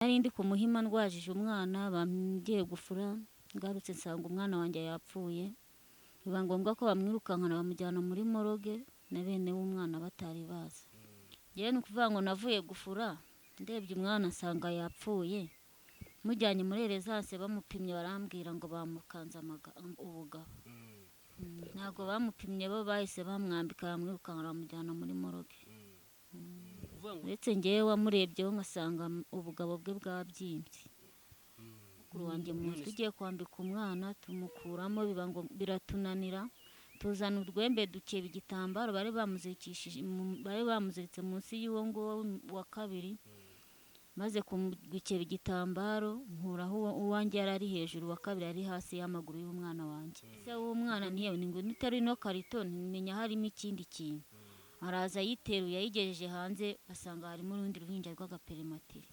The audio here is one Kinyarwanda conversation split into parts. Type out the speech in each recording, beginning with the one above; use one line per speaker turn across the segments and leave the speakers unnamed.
Nari ndi ku Muhima ndwajije umwana, ngiye gufura, ngarutse nsanga umwana wanjye yapfuye, biba ngombwa ko bamwirukankana bamujyana muri moroge na bene w'umwana batari baza. Njyewe ni ukuvuga ngo navuye gufura, ndebye umwana nsanga yapfuye, mujyanye muri erezanse bamupimye barambwira ngo bamukanze ubugabo. Ntabwo bamupimye, bo bahise bamwambika bamwirukankana bamujyana muri moroge. Uretse ngewe wamurebyeho ngasanga ubugabo bwe bwabyimbye. Mukuru wanjye mu nzu tugiye kwambika umwana tumukuramo, biba ngo biratunanira, tuzana urwembe dukeba igitambaro bari bamuzirikishije, bari bamuziritse munsi y'uwo nguwo wa kabiri. Maze gukeba igitambaro nkuraho uwanjye yari ari hejuru, uwa kabiri ari hasi y'amaguru y'umwana wanjye. Se w'umwana ntiyewe ni ngo nutari ino karito ntimenya harimo ikindi kintu. Araza ayiteruye ayigejeje hanze basanga harimo urundi ruhinja rw'agaperimatiri.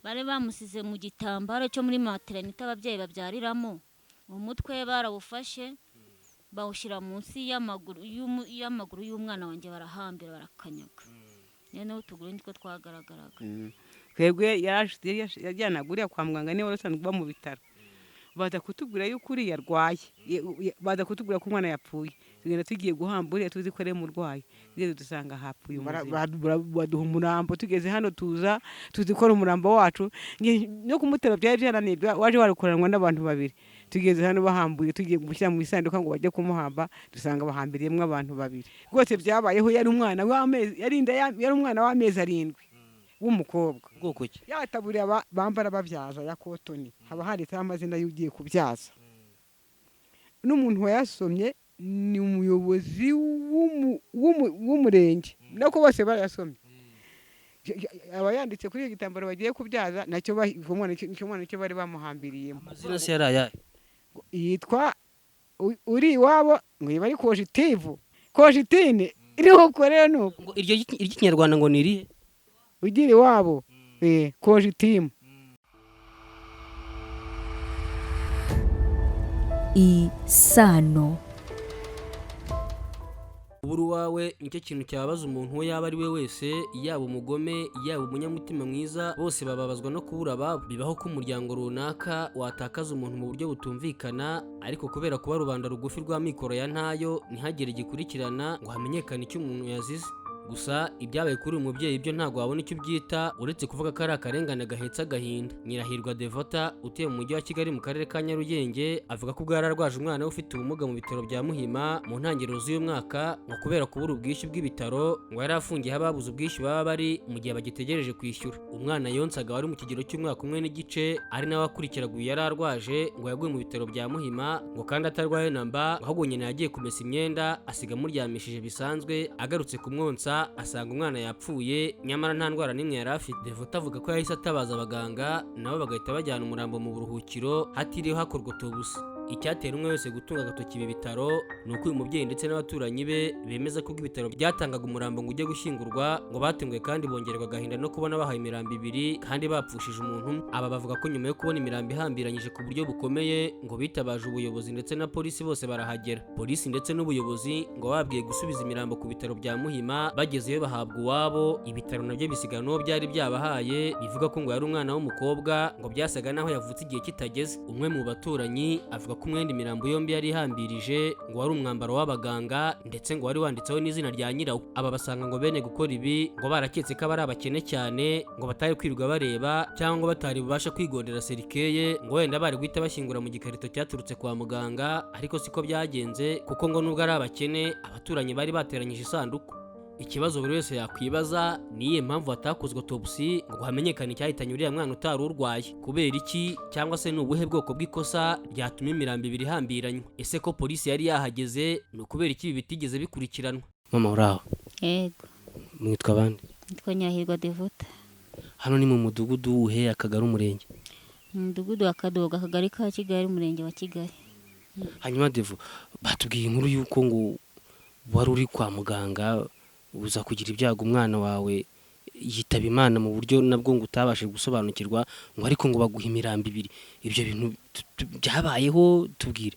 Bari bamusize mu gitambaro cyo muri materinite ababyeyi babyariramo, umutwe barawufashe bawushyira munsi y'amaguru y'umwana wanjye, barahambira barakanyaga. Noneho utuguru nitwo twagaragaraga.
Twebwe yajyanaga uriya kwa muganga, niba wari usanzwe uba mu bitaro, baza kutubwira yuko uriya arwaye, baza kutubwira ko umwana yapfuye. Tugenda tugiye guhamba uriya tuzi ko ari umurwayi, tugeze dusanga hapfuye umuzima. Baduha umurambo, tugeze hano tuza tuzi ko ari umurambo wacu. No kumutera byari byananiye, waje warukoranwa n'abantu babiri. Tugeze hano bahambuye, tugiye gushyira mu isanduka ngo bajye kumuhamba, dusanga bahambiriyemo abantu babiri. Rwose byabayeho, yari umwana w'amezi, yari inda yari umwana w'amezi 7 w'umukobwa.
Bwoko ki?
Ya taburiya bambara babyaza ya kotoni, haba handitseho amazina y'ugiye kubyaza, n'umuntu wayasomye ni umuyobozi w'umurenge, nako bose barayasomye. Aba yanditse kuri icyo gitambaro bagiye kubyaza nacyo, icyo mwana nicyo bari bamuhambiriyemo.
Amazina se yari ayahe?
Yitwa uri iwabo ngo iba ari kojitivu kojitine, nuko rero nuko.
Ngo iryo iry'ikinyarwanda ngo ni irihe?
Ugira iwabo kojitimu.
Isano.
Kubura uwawe nicyo kintu cyababaza umuntu uwo yaba ari we wese, yaba umugome, yaba umunyamutima mwiza, bose bababazwa no kubura ababo. Bibaho ko umuryango runaka watakaza umuntu mu buryo butumvikana, ariko kubera kuba rubanda rugufi rwa mikoro ya ntayo, ntihagire igikurikirana ngo hamenyekane icyo umuntu yazize. Gusa ibyabaye kuri uyu mubyeyi byo ntabwo wabona icyo ubyita uretse kuvuga ko ari akarengane gahetse agahinda. Nyirahirwa Devota utuye mu mujyi wa Kigali mu karere ka Nyarugenge avuga ko ubwo yari arwaje umwana we ufite ubumuga mu bitaro bya Muhima mu ntangiriro z'uyu mwaka, ngo kubera kubura ubwishyu bw'ibitaro ngo yari afungiye aho ababuze ubwishyu baba bari mu gihe bagitegereje kwishyura. Umwana yonsaga wari mu kigero cy'umwaka 1 n'igice ari nawe wakurikiraga uyu yari arwaje, ngo yaguye mu bitaro bya Muhima ngo kandi atarwaye namba, ahubwo nyina yagiye kumesa imyenda asiga amuryamishije bisanzwe, agarutse kumwonsa asanga umwana yapfuye nyamara nta ndwara n'imwe yari afite. Devota avuga ko yahise atabaza abaganga nabo bagahita bajyana umurambo mu buruhukiro hatiriwe hakorwa utubusa. Icyatera umwe wese gutunga agatoki ibi bitaro ni uko uyu mubyeyi ndetse n'abaturanyi be bemeza ko ubwo ibitaro byatangaga umurambo ngo ujye gushyingurwa, ngo batunguwe kandi bongerwa agahinda no kubona bahawe imirambo ibiri kandi bapfushije umuntu umwe. Aba bavuga ko nyuma yo kubona imirambo ihambiranyije ku buryo bukomeye ngo bitabaje ubuyobozi ndetse na polisi bose barahagera. Polisi ndetse n'ubuyobozi ngo bababwiye gusubiza imirambo ku bitaro bya Muhima, bagezeyo bahabwa uwabo, ibitaro nabyo bisigana n'uwo byari byabahaye, bivuga ko ngo yari umwana w'umukobwa ngo byasaga naho yavutse igihe kitageze. Umwe mu baturanyi avuga ko umwenda imirambo yombi yari ihambirije ngo wari umwambaro w'abaganga ndetse ngo wari wanditseho n'izina rya nyirawo. Aba basanga ngo bene gukora ibi ngo baraketse ko aba ari abakene cyane, ngo batari kwirirwa bareba cyangwa ngo batari bubashe kwigondera serikeye, ngo wenda bari guhita bashyingura mu gikarito cyaturutse kwa muganga, ariko siko byagenze kuko ngo nubwo ari abakene abaturanyi bari bateranyije isanduku. Ikibazo buri wese yakwibaza ni iyihe mpamvu hatakozwe autopsy ngo hamenyekane icyahitanye uriya mwana utari urwaye, kubera iki cyangwa se ni ubuhe bwoko bw'ikosa ryatuma imirambo ibiri ihambiranywa? Ese ko polisi yari yahageze ni ukubera iki ibi bitigeze bikurikiranwa? Mama uraho?
Yego.
Mwitwa bande?
Nitwa Nyahirwa Devota.
Hano ni mu mudugudu uhe, akagari, umurenge?
Mu mudugudu wa Kadogo, akagari ka Kigali, umurenge wa Kigali.
Hanyuma Devo, batubwiye inkuru y'uko ngo wari uri kwa muganga uza kugira ibyago umwana wawe yitaba Imana mu buryo nabwo ngo utabashije gusobanukirwa, ngo ariko ngo baguhe imirambo ibiri. Ibyo bintu byabayeho tubwire.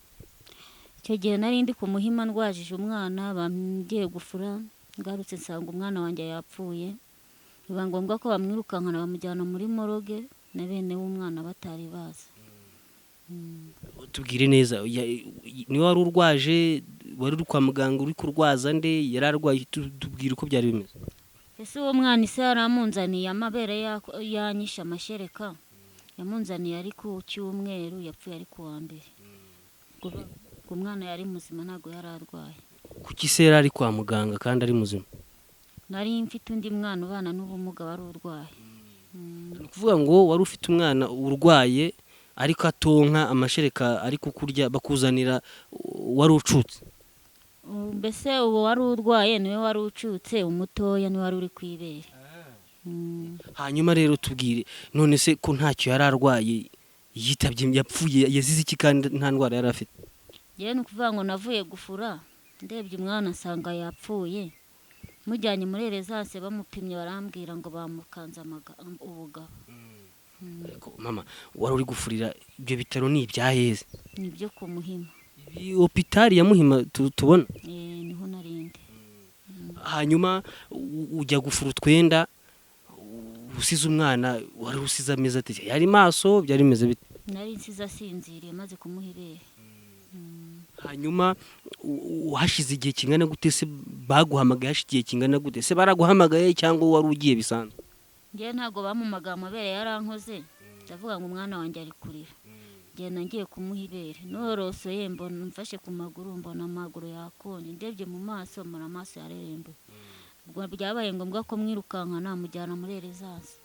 Icyo gihe nari ndi ku Muhima ndwajije umwana, ngiye gufura, ngarutse nsanga umwana wanjye yapfuye, biba ngombwa ko bamwirukankana bamujyana muri moroge. na bene w'umwana batari baza.
Tubwire neza, niwe wari urwaje, wari uri kwa muganga uri kurwaza nde, yari arwaye? Tubwire uko byari bimeze.
Ese uwo mwana ise yaramunzaniye amabere yanyishe amashereka, yamunzaniye ari ku cyumweru, yapfuye ari ku wa mbere. Ubwo umwana yari muzima, ntabwo yari arwaye.
Kuki se yari ari kwa muganga kandi ari muzima?
Nari mfite undi mwana ubana n'ubumuga wari urwaye.
Ni ukuvuga ngo wari ufite umwana urwaye ariko atonka amashereka, ari kukurya bakuzanira wari ucutse?
Mbese uwo wari urwaye niwe wari ucutse, umutoya niwe wari uri ku ibere.
Hanyuma rero tubwire, none se ko ntacyo yari arwaye, yitabye, yapfuye yazize iki kandi nta ndwara yari afite?
Njyewe ni ukuvuga ngo navuye gufura, ndebye umwana nsanga yapfuye, mujyanye muri erezanse bamupimye barambwira ngo bamukanze ubugabo.
Ariko mama, wari uri gufurira, ibyo bitaro ni ibya heza?
Ni ibyo ku Muhima.
Ibi hopitali ya Muhima tubona?
Eh, niho narindi.
Hanyuma ujya gufura utwenda usize umwana, wari usize amezi ate? Yari maso? Byari bimeze bite?
Nari nsize asinziriye maze kumuha ibere.
Hanyuma hashize igihe kingana gute se baguhamagaye? Hashize igihe kingana gute se baraguhamagaye, cyangwa wari ugiye bisanzwe?
Njyewe ntabwo bampamagaye, amabere yarankoze, ndavuga ngo umwana wanjye ari kurira, ngenda ngiye kumuha ibere, norosoye mbona mfashe ku maguru, mbona amaguru yakonje, ndebye mu maso mbona amaso yarerembuye. Ubwo byabaye ngombwa ko mwirukanka namujyana muri erezanse.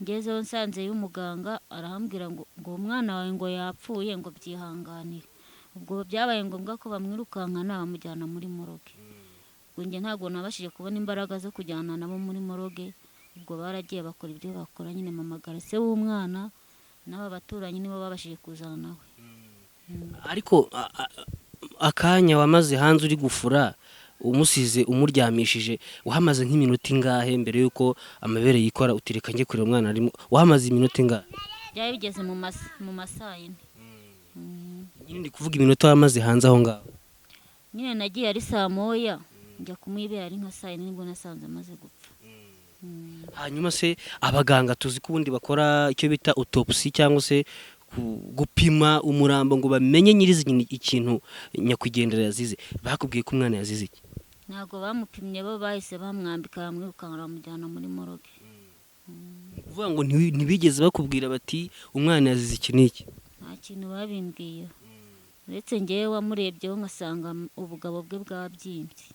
Ngezeho nsanzeyo umuganga, arambwira ngo umwana wawe ngo yapfuye, ngo byihanganire. Ubwo byabaye ngombwa ko bamwirukankana bamujyana muri moroge. Ubwo njye ntabwo nabashije kubona imbaraga zo kujyana nabo muri moroge. Ubwo baragiye bakora ibyo bakora nyine, mpamagara se w'umwana n'aba baturanyi, nibo babashije kuzana nawe.
Ariko akanya wamaze hanze uri gufura umusize umuryamishije, wahamaze nk'iminota ingahe mbere y'uko amabere yikora utireka njye kureba umwana arimo? Wahamaze iminota ingahe?
Byari bigeze mu masaa yine.
Nyine ndi kuvuga iminota wamaze hanze aho ngaho.
Nyine nagiye ari saa moya, njya kumuha ari nka saa yine, nibwo nasanze amaze gupfa.
Hanyuma se abaganga tuzi ko ubundi bakora icyo bita autopsy, cyangwa se gupima umurambo ngo bamenye nyirizina ikintu nyakwigendera yazize, bakubwiye ko umwana yazize iki?
Ntabwo bamupimye, bo bahise bamwambika bamwirukanka bamujyana muri moroge.
Ni ukuvuga ngo ntibigeze bakubwira bati umwana yazize iki n'iki?
Nta kintu babimbwiyeho, uretse ngewe wamurebyeho ngasanga ubugabo bwe bwabyimbye.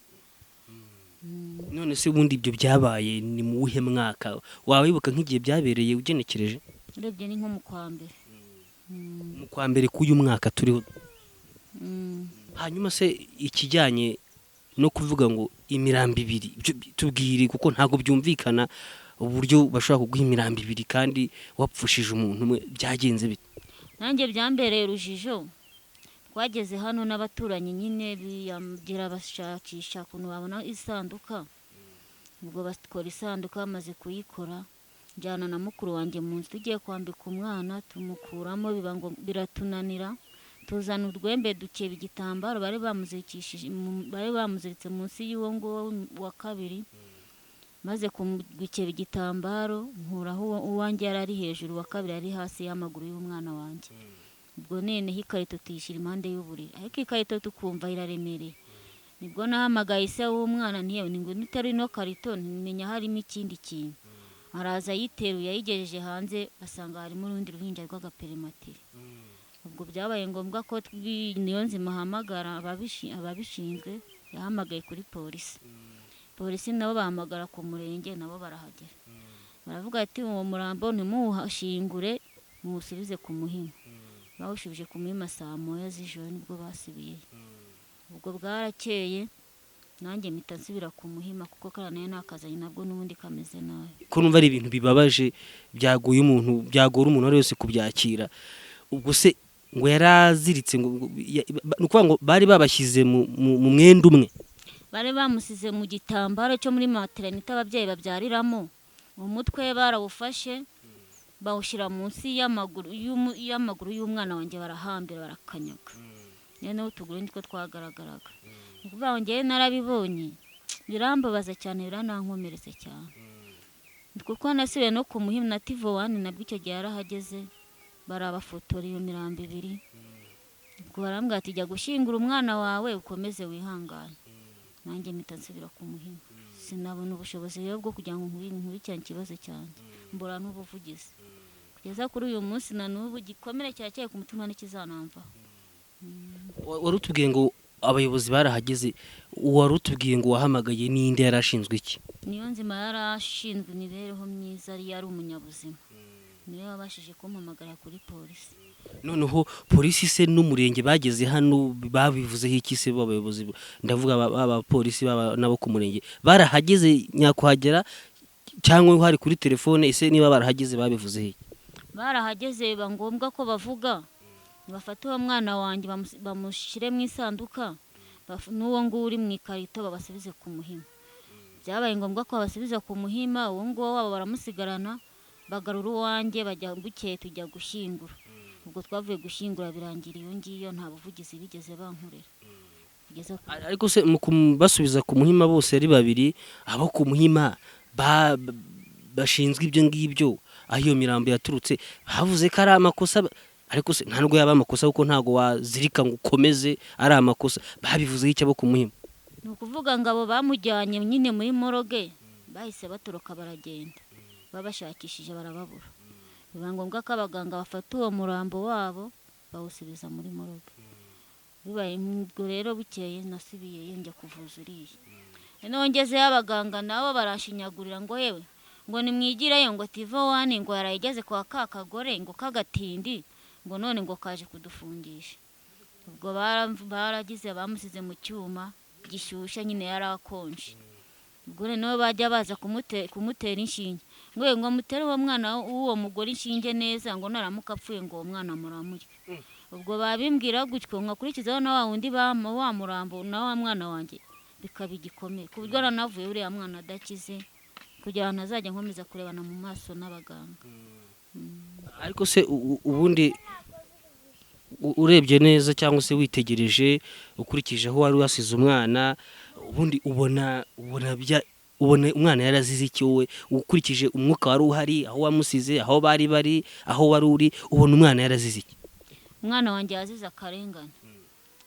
None se ubundi ibyo byabaye ni mu wuhe mwaka? Waba wibuka nk'igihe byabereye ugenekereje?
Urebye ni nko mu kwa mbere.
Mu kwa mbere k'uyu mwaka turiho?
Mm.
Hanyuma se ikijyanye no kuvuga ngo imirambo ibiri, ibyo tubwire, kuko ntabwo byumvikana uburyo bashobora kuguha imirambo ibiri kandi wapfushije umuntu umwe. Byagenze bite?
Nanjye byambereye urujijo. Twageze hano n'abaturanyi nyine biyagira bashakisha ukuntu babona isanduka. Ubwo bakora isanduka, bamaze kuyikora njyana na mukuru wanjye mu nzu, tugiye kwambika umwana tumukuramo, biba ngo biratunanira, tuzana urwembe dukeba igitambaro bari bamuzirikishije bari bamuziritse munsi y'uwo nguwo wa kabiri. Maze gukeba igitambaro nkuraho uwanjye yari ari hejuru, uwa kabiri ari hasi y'amaguru y'umwana wanjye. Ubwo noneho ikarito tuyishyira impande y'uburiri, ariko ikarito tukumva iraremereye. Nibwo nahamagaye ise w'umwana, ntiyewe ni ngo nutari ino karito ntimenya harimo ikindi kintu. Araza ayiteruye ayigejeje hanze, basanga harimo urundi ruhinja rw'agaperimatiri. Ubwo byabaye ngombwa ko Niyonzima ahamagara ababishinzwe, yahamagaye kuri polisi, polisi nabo bahamagara ku murenge, nabo barahagera, baravuga ati uwo murambo ntimuwuhashingure, muwusubize ku Muhima. Bawushubije ku Muhima saa moya z'ijoro nibwo basubiyeyo. Ubwo bwarakeye nanjye mpita nsubira ku Muhima, kuko kariya nayo nakazanye nabwo n'ubundi kameze nabi.
Ko numva ari ibintu bibabaje, byagoye umuntu, byagora umuntu uwo ari wese kubyakira. Ubwo se ngo yaraziritse, ngo ni ukuvuga ngo bari babashyize mu mwenda umwe?
Bari bamusize mu gitambaro cyo muri maternité ababyeyi babyariramo, umutwe barawufashe bawushyira munsi y'amaguru y'umwana wanjye, barahambira barakanyaga, noneho utuguru nitwo twagaragaraga. Ni ukuvuga ngo njyewe narabibonye birambabaza cyane, biranankomeretsa cyane. Kuko nasubiye no ku Muhima na Tivo One, nabwo icyo gihe yarahageze, barabafotora iyo mirambo ibiri. Ubwo barambwira ati jya gushyingura umwana wawe ukomeze wihangane. Nanjye mpita nsubira ku Muhima, sinabona ubushobozi rero bwo kugira ngo nkurikirane ikibazo cyanjye, mbura n'ubuvugizi kugeza kuri uyu munsi. Na n'ubu igikomere cyacyeye ku mutima ntikizanamvaho.
Wari utubwiye ngo abayobozi barahageze, wari utubwiye ngo wahamagaye n'indi yari ashinzwe iki?
Niyo nzima yari ashinzwe imibereho myiza, yari umunyabuzima, niwe wabashije kumpamagara kuri polisi.
Noneho polisi se n'umurenge bageze hano babivuzeho iki se? Abayobozi ndavuga b'abapolisi nabo ku murenge barahageze nyakuhagera cyangwa hari kuri telefone? Ese niba barahageze babivuzeho iki?
Barahageze, biba ngombwa ko bavuga bafate uwo mwana wanjye bamushyire mu isanduka, n'uwo nguwo uri mu ikarito babasubize ku Muhima. Byabaye ngombwa ko babasubiza ku Muhima, uwo nguwo wabo baramusigarana, bagarura uwanjye, bajya bukeye tujya gushyingura. Ubwo twavuye gushyingura birangira iyo ngiyo, nta buvugizi bigeze bankorera kugeza ku
Ariko se mu basubiza ku Muhima bose ari babiri, abo ku Muhima bashinzwe ibyo ngibyo aho iyo mirambo yaturutse bavuze ko ari amakosa? Ariko se nta nubwo yaba amakosa, kuko ntabwo wazirika ngo ukomeze ari amakosa. Babivuzeho icyo abo ku Muhima?
Ni ukuvuga ngo abo bamujyanye nyine muri morgue bahise batoroka baragenda, babashakishije barababura. Biba ngombwa ko abaganga bafata uwo murambo wabo bawusubiza muri morgue. Bibaye ubwo rero, bukeye nasubiyeyo njya kuvuza uriya. Noneho ngezeyo abaganga nabo barashinyagurira ngo yewe, ngo nimwigireyo, ngo Tivo One ngo yarayigeze kwa ka kagore ngo kagatindi, ngo none ngo kaje kudufungisha. Ubwo baragize bamusize mu cyuma gishyushye nyine, yari akonje. Ubwo noneho bajya baza kumutera inshinge, ngo ye, ngo mutere uwo mwana w'uwo mugore inshinge neza, ngo naramuka apfuye ngo uwo mwana muramurye. Ubwo babimbwira gutyo, nkakurikizaho na wa wundi wa murambo na wa mwana wanjye, bikaba igikomere ku buryo nanavuye uriya mwana adakize, kugira ngo ntazajya nkomeza kurebana mu maso n'abaganga.
Ariko se ubundi urebye neza cyangwa se witegereje ukurikije aho wari wasize umwana, ubundi ubona umwana yarazize iki? Wowe ukurikije umwuka wari uhari, aho wamusize, aho bari bari, aho wari uri, ubona umwana yarazize iki?
Umwana wanjye yazize akarengane,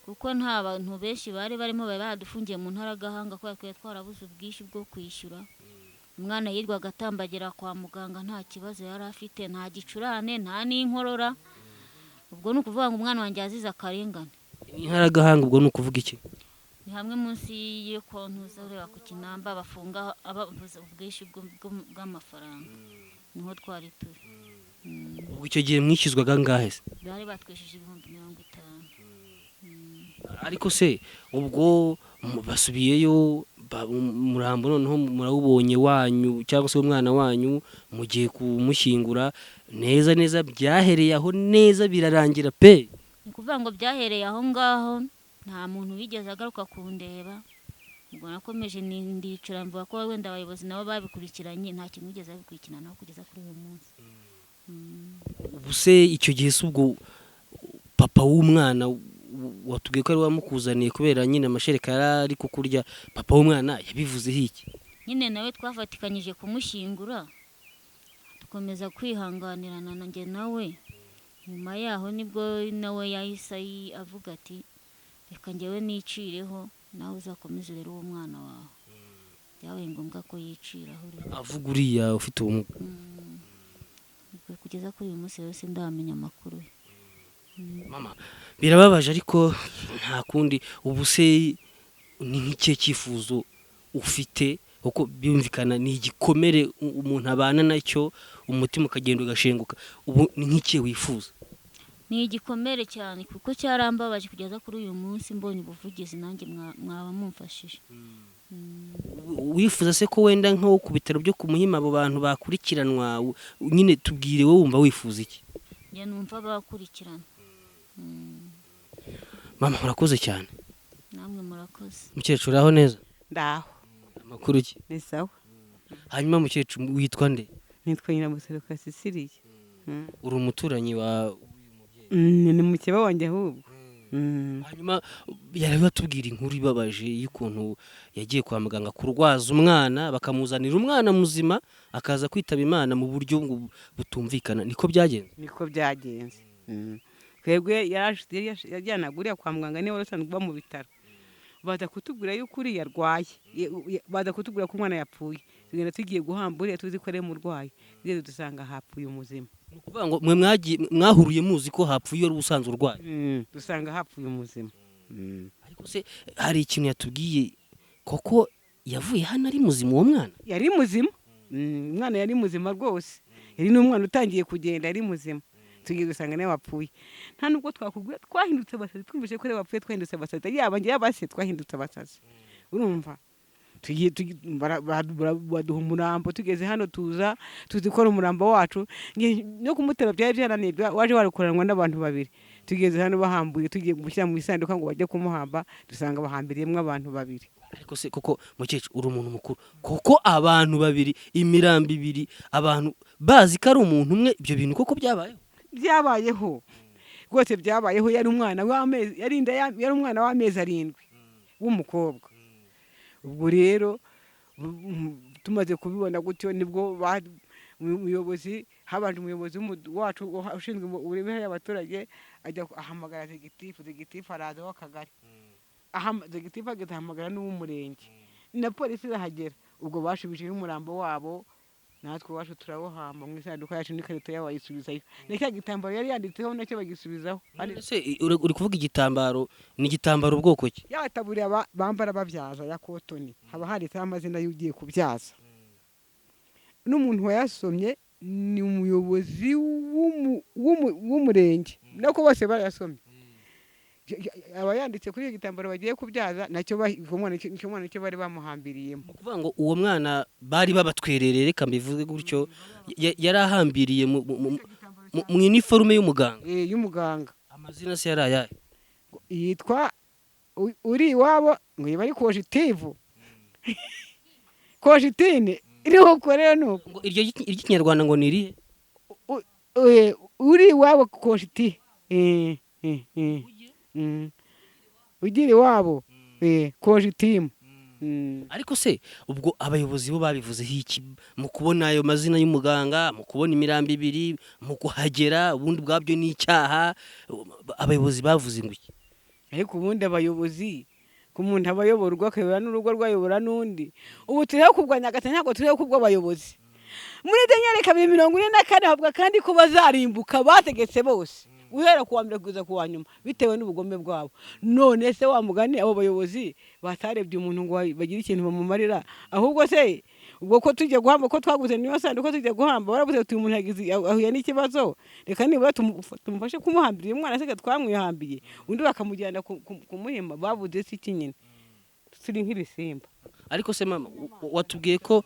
kuko nta bantu benshi bari barimo, bari baradufungiye mu Ntaragahanga kubera ko twarabuze ubwishyu bwo kwishyura. Umwana yirwaga atambagira kwa muganga, nta kibazo yari afite, nta gicurane, nta n'inkorora. Ubwo ni ukuvuga ngo umwana wanjye yazize akarengane.
Intaragahanga ubwo ni ukuvuga iki?
Ni hamwe munsi yo kontuza ureba ku Kinamba, bafunga ababuze ubwishyu bw'amafaranga, niho twari turi.
Ubwo icyo gihe mwishyuzwaga angahe se?
Bari batwishyuje 50,000.
Ariko se ubwo basubiyeyo, umurambo noneho murawubonye wanyu cyangwa se umwana wanyu, mugiye kumushyingura neza neza, byahereye aho neza birarangira pe?
Ni ukuvuga ngo byahereye aho ngaho, nta muntu wigeze agaruka kundeba. Ubwo nakomeje ndicara mvuga ko wenda abayobozi nabo babikurikiranye, nta kintu bigeze babikurikirana kugeza kuri uyu munsi.
Ubu se icyo gihe se ubwo papa w'umwana watubwiye ko ari wamukuzaniye kubera nyine amashereka yari ari kukurya, papa w'umwana yabivuzeho iki?
Nyine nawe twafatikanyije kumushyingura, dukomeza kwihanganirana na njye nawe. Nyuma yaho nibwo nawe yahise avuga ati reka njyewe nicireho, nawe uzakomeze urere uwo mwana wawe. Byabaye ngombwa ko yiciraho rero.
Avuga uriya ufite ubumuga?
Ubwo kugeza kuri uyu munsi rero sindamenya amakuru ye.
Mama, birababaje ariko nta kundi. Ubu se ni nk'ikihe cyifuzo ufite? Kuko byumvikana ni igikomere umuntu abana nacyo, umutima ukagenda ugashenguka. Ubu ni nk'ikihe wifuza?
Ni igikomere cyane kuko cyarambabaje kugeza kuri uyu munsi. Mbonye ubuvugizi nanjye mwaba mumfashije.
Wifuza se ko wenda nko ku bitaro byo ku Muhima abo bantu bakurikiranwa? Nyine tubwire, wowe wumva wifuza iki?
Njye numva bakurikirana.
Mama, murakoze cyane.
Namwe murakoze.
Mukecuru, uraho neza?
Ndaho.
Amakuru ki?
Ni sawa.
Hanyuma mukecuru, witwa nde?
Nitwa Nyiramuseruka Sisiriya.
Uri umuturanyi wa
Ni mukeba wanjye ahubwo.
Hanyuma yari batubwira inkuru ibabaje y'ukuntu yagiye kwa muganga kurwaza umwana, bakamuzanira umwana muzima akaza kwitaba Imana mu buryo butumvikana. Niko byagenze?
Niko byagenze. Twebwe yajyanaga uriya kwa muganga, niba wari usanzwe uba mu bitaro, baza kutubwira yuko uriya arwaye. Baza kutubwira ko umwana yapfuye, tugenda tugiye guhamba uriya tuzi ko ari umurwayi, tugeze dusanga hapfuye umuzima.
Ni ukuvuga ngo mwe mwahuruye muzi ko hapfuye wari usanzwe urwaye?
Dusanga hapfuye umuzima.
Ariko se hari ikintu yatubwiye, koko yavuye hano ari muzima uwo mwana?
Yari muzima. Umwana yari muzima rwose, yari n'umwana utangiye kugenda, yari muzima. Tugiye dusanga nawe wapfuye. Nta nubwo twakubwira, twahindutse abasazi. Twumvise ko ariwe wapfuye, twahindutse abasazi, yaba njye yaba se, twahindutse abasazi. Urumva baduha umurambo, tugeze hano tuza tuzi ko ari umurambo wacu. No kumutera byari byarananiye, waje warukoranwa n'abantu babiri. Tugeze hano bahambuye, tugiye gushyira mu isanduka ngo bajye kumuhamba, dusanga bahambiriyemo abantu babiri.
Ariko se koko mukecuru, uri umuntu mukuru, koko abantu babiri, imirambo ibiri, abantu bazi ko ari umuntu umwe, ibyo bintu koko byabayeho?
Byabayeho rwose, byabayeho. Yari umwana w'amezi, yari inda yari umwana w'amezi 7 w'umukobwa. Ubwo rero tumaze kubibona gutyo, nibwo umuyobozi, habanje umuyobozi wacu ushinzwe uburere y'abaturage, ajya ahamagara zegitifu. Zegitifu araza w'akagari, zegitifu agahita ahamagara n'uw'umurenge, na polisi irahagera. Ubwo bashubije umurambo wabo, natwe iwacu turawuhamba mu isanduku yacu, n'ikarito yabo bayisubizayo, na cya gitambaro yari yanditseho nacyo bagisubizaho.
None se uri kuvuga igitambaro, ni igitambaro ubwoko ki?
Ya taburiya bambara babyaza ya kotoni, haba handitseho amazina y'ugiye kubyaza, n'umuntu wayasomye ni umuyobozi w'umurenge, nako bose barayasomye. Aba yanditse kuri icyo gitambaro bagiye kubyaza, nacyo icyo mwana cyo bari bamuhambiriyemo.
Ni ukuvuga ngo uwo mwana bari babatwerereye, reka mbivuge gutyo, yari ahambiriye mu iniforume y'umuganga?
Eh, y'umuganga.
Amazina se yari ayahe?
Yitwa uri iwabo ngo iba ari kojitivu, kojitine, niho ukorera nuko.
Ngo iryo iry'ikinyarwanda ngo ni irihe?
Uri iwabo kojiti, ugira iwabo, kojitimu.
Ariko se ubwo abayobozi bo babivuzeho iki mu kubona ayo mazina y'umuganga, mu kubona imirambo ibiri, mu kuhagera, ubundi ubwabyo ni icyaha, abayobozi bavuze ngo iki?
Ariko ubundi abayobozi, ku muntu aba ayoborwa, akayobora n'urugo rwayobora n'undi. Ubu turiho kubwa Nyagatare, ntabwo turiho kubw'abayobozi. Muri Daniyeli 2:44 havuga kandi ko bazarimbuka bategetse bose, guhera ku wa mbere kugeza ku wa nyuma, bitewe n'ubugome bwabo. None se wa mugani, abo bayobozi batarebye umuntu ngo bagire ikintu bamumarira? Ahubwo se ubwo ko tujya guhamba, ko twaguze niyo sanduku tujya guhamba, baravuze ati uyu muntu ahuye n'ikibazo, reka nibura tumufashe kumuhambira uyu mwana asigaye twamwihambiye, undi bakamujyana kumuhema. Babuze se iki nyine? Turi nk'ibisimba.
Ariko se mama, watubwiye ko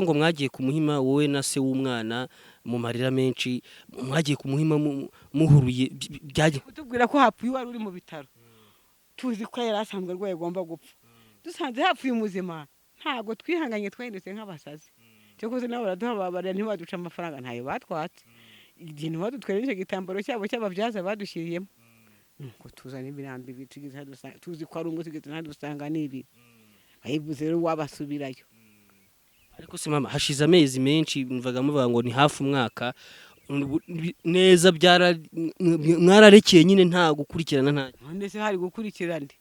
ngo mwagiye kumuhima wowe na se w'umwana mu marira menshi, mwagiye kumuhima muhuruye, byagiye
kutubwira ko hapfuye uwari uri mu bitaro, tuzi ko yari asanzwe arwaye agomba gupfa, dusanze hapfuye umuzima. Ntabwo twihanganye, twahindutse nk'abasazi. Cyakoze nabo baraduhababarira, ntibaduca amafaranga, ntayo batwatse. Igihe badutwereye icyo gitambaro cyabo cy'ababyaza badushyiriyemo, nuko tuzana imirambo ibiri, tugeze hano tuzi ko ari umwe, tugeze hano dusanga ni ibiri. Bayivuze rero wabasubirayo.
Ariko se mama, hashize amezi menshi, mvaga muvuga ngo ni hafi umwaka neza, byara mwararekeye nyine, nta gukurikirana, nta
None se hari gukurikira nde?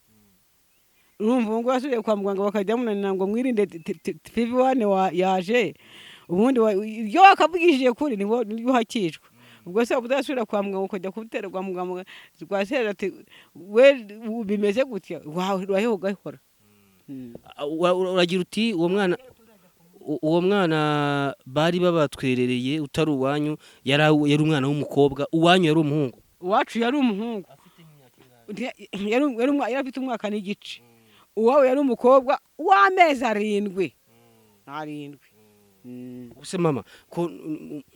Urumva ubu ngubu yasubiye kwa muganga, bakajya bamunanira ngo mwirinde FIV1 yaje. Ubundi iyo wakavugishije kuri nibwo uhakishwa. Ubwo se waba udasubira kwa muganga, ukajya kubitera kwa muganga, rwaserera ati we bimeze gutya, wahe ugahora.
Uragira uti uwo mwana bari babatwerereye utari uwanyu, yari umwana w'umukobwa, uwanyu yari umuhungu?
Uwacu yari umuhungu. Yari afite umwaka n'igice. Uwawe yari umukobwa w'amezi 7.
Ubuse mama, ko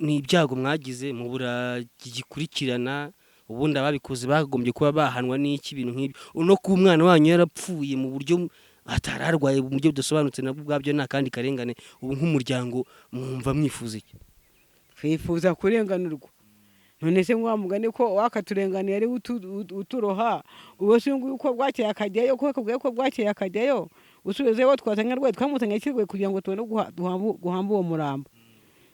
ni ibyago mwagize mubura gikurikirana, ubundi ababikoze bagombye kuba bahanwa n'iki, ibintu nk'ibyo, no kuba umwana wanyu yarapfuye mu buryo atari arwaye, mu buryo budasobanutse, nabwo ubwabyo ni akandi karengane. Ubu nk'umuryango mwumva mwifuza iki?
Twifuza kurenganurwa. None se wa mugani ko wakaturenganiye ari we uturoha? Ubu se uyu nguyu ko bwakeye akajyayo, ko akubwiye ko bwakeye akajyayo, usubizeyo twazanye arwaye, twamuzanye akirwaye kugira ngo tubone guhamba uwo murambo.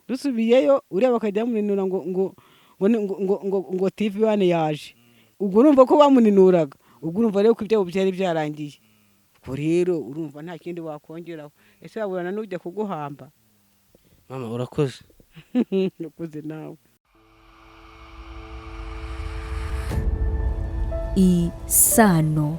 Dusubiyeyo uriya bakajya bamuninura ngo ngo ngo ngo ngo ngo ngo TV One yaje. Ubwo urumva ko bamuninuraga, ubwo urumva rero ko ibyabo byari byarangiye. Ubwo rero urumva nta kindi wakongeraho. Ese waburana n'ujya kuguhamba?
Mama, urakoze.
Nakuze nawe.
Isano.